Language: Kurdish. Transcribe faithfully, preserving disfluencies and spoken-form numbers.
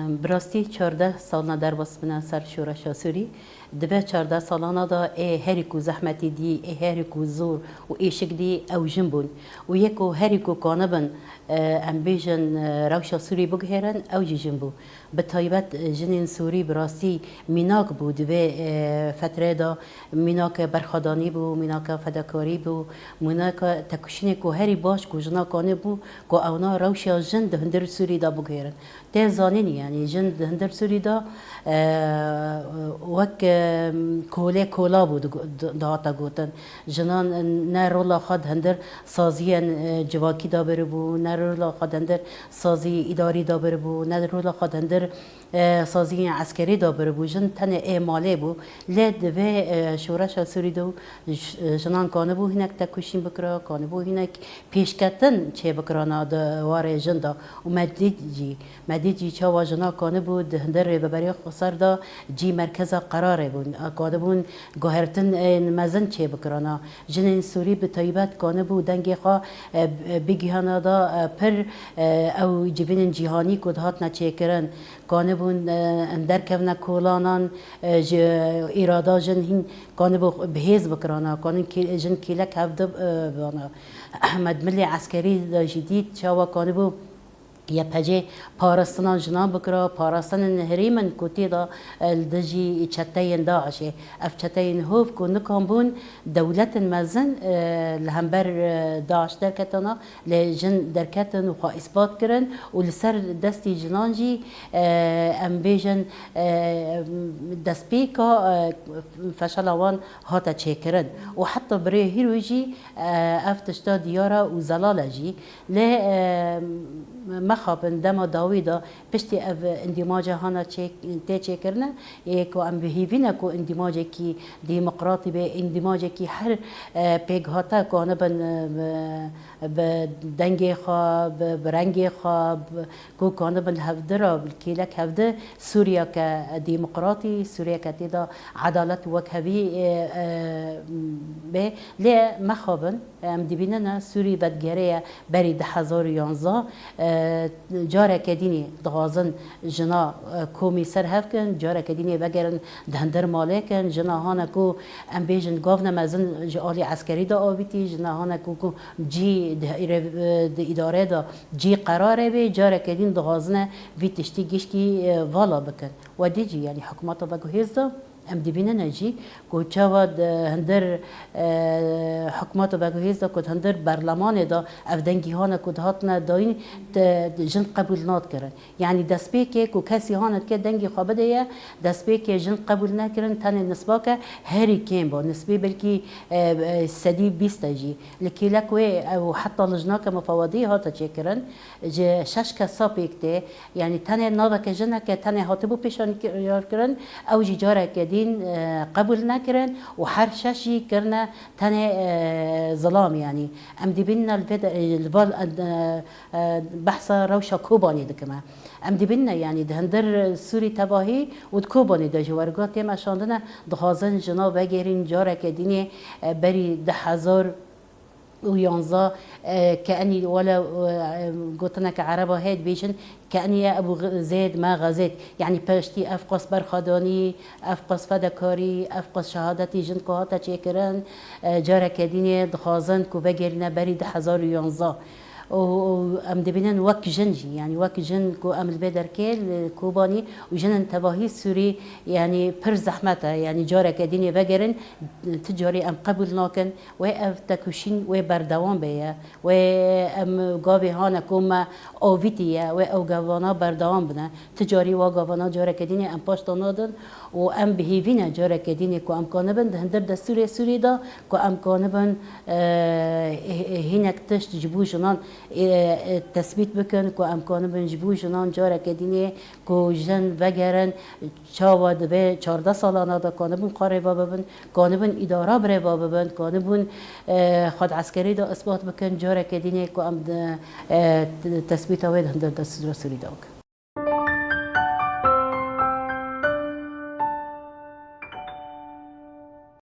Bi rastî çardeh salna derbas bûne ser şoreşa Sûrî. Di vê çardeh salana de ê herî ku zehmetî dî, ê herî ku zor û êşik dî ew jin bûn. Û yê ku herî ku kanibin, e, em bêjin, e, rewşa Sûrî biguhêrin, ew jî jin bû. Bi taybet, e, jinên Sûrî bi rastî mînak bû di vê, e, fetrê de, mînake berxwedanî bû, mînake fedakarî bû, mînake tekoşînê ku herî baş ku jina kanibû ku ewna rewşa jin di hundir Sûrî de biguhêrin. Tê zanînî, yanî jin di hundir Sûrî de, e, wek, e, kolê kola bû digo-, di-, dihate gotin. Jinan ne rola xwe di hundir saziyên, e, civakî de biribû, ne rola xwe di hundir sazî îdarî de biribû, ne rola xwe di hundir, e, saziyên eskerî de biribû. Jin tenê ê malê bû. Lê di vê, e, şoreşa Sûrî de j-, jinan kanibû hinek tekoşîn bikira, kanibû hinek pêşketin çêbikirana di warê jin de û me dît jî, me dît jî çawa jina kanibû di hundir rêveberiya xweser de cî merkeza qerarê bûn, kanibûn guhertin ên mezin çêbikirana. Jinên Sûrî bi taybet kanibû dengê xwe, e, bigihana da, e, pir, e, ew civînên cîhanî ku dihatine çêkirin, kanibûn, e, em derkevine kolanan, e, ji îrada jin hîn kanibû bi hêz bikirana, kanin kê-, jin kêlek hevdi, e, bana. Ehmed Milê eskerî de jî dît çawa kanibû Y P G parastina jinan bikira, parastinên herêmin ku tê de, e, li dijî çeteyên DAIŞê. Ev çeteyên hov ku nikan bûn dewletên mezin, e, li hember, e, DAIŞ derketana, lê jin derketin û xwe îspat kirin û li ser destî jinan jî, e, em bêjin, e, destpêka, e, feşela wan hate çêkirin û heta birê hîro jî, e, ev tişta diyar e û zelal e jî. Lê, e, mexabin dema dawî de piştî ev îndîmaca hana çê-, tê çêkirine, ê ku em bi hêvî ne ku îndîmacekî demokratî be, îndîmacekî her, e, pêkhate kanibin, e, bi, bi dengê xwe, bi, bi rengê xwe, bi, ku kanibin hevdi re, bi kêlek hevdi Sûriyeke demokratî, Sûriyeke tê de edalet û wekhevî, e, e, be. Lê mexabin, em dibînine Sûrî vedigerê ye berî du hezar û yanzdeh. E, careke dînî dixwazin jina, e, komî ser hev kin, careke dînî vegerin di hundir malê kin. Jina hane ku em bêjin gavne mezin ji alî eskerî de avîtî, jina hane ku, ku cî di, di îdare de cî qerarê bê, careke dîn dixwazine vî tiştî gişkî, e, vala bikin. We dî jî, yanî hikûmeta veguhêz de, em dibînine jî ku çawa di hundir, e, hikûmeta veguhêz de ku di hundir berlemanê de ev dengî hane ku dihatine dayîn, te, jin qebûl nadikirin. Yanî destpêkê ku kesî hane dike dengî xwe bideye, destpêkê jin qebûl nekirin, tenê nisbake herî kêm bo. Nisbê belkî, e, e, sedî bîst e jî. Li kêlek wê ew heta lijnake mufewadî hate çêkirin. Ji şeş kesa pêk tê. Yanî tenê naveke jineke tenê hatibû pêşanî ki-, yar kirin, ew jî careke dîn, e, qebûl nekirin û her şeş jî kirine tenê, e, zilam. Yanî em dibînine li vê de, e, li val, e, e, behsa rewşa Kobanê dikime. Em dibînine, yanî di hundir Sûrî tevahî û di Kobanê de ji werga tê meşandine, dixwazin jina vegerîn careke dînê, e, berî du hezar û yanzdeh, e, ke enî wele, e, gotineke ereba heye dibêjin, ke enî ye Ebû Xi-, Zêd me xezêt. Yanî piştî ev qas berxwedanî, ev qas fedekarî, ev qas şehadetî jin ku hate çêkirin, e, careke dînê dixwazin ku vegerîne berî du hezar û yanzdeh. Û, û em dibînin wek jin jî, yanî wek jin ku em li vê derkê li Kobanî û jinên tevahî Sûrî, yanî pir zehmet e, yanî careke dînê vegerin, tu carî em qebûl nakin. Wê ev tekoşîn wê berdewam bêye, wê em gavê hane ku me avîtiye, wê ew gavana berdewam bine. Ti carî wa gavana careke dînê em paş de nadin û em bi hêvî ne careke dînê ku em kanibin di hundir destûrê Sûrî de ku em kanibin, e, e, hinek tişt ji bo jinan, e, e, tesbît bikin, ku em kanibin ji bo jinan careke dînê ku jin vegerin, çawa di vê çardeh salana de kanibin xwe rêve bibin, kanibin îdara bi rêve bibin, kanibin, e, xwe di eskerî de isbat bikin, careke dînê ku em di, e, tesbîta wê di hundir destûra Sûrî de bikin.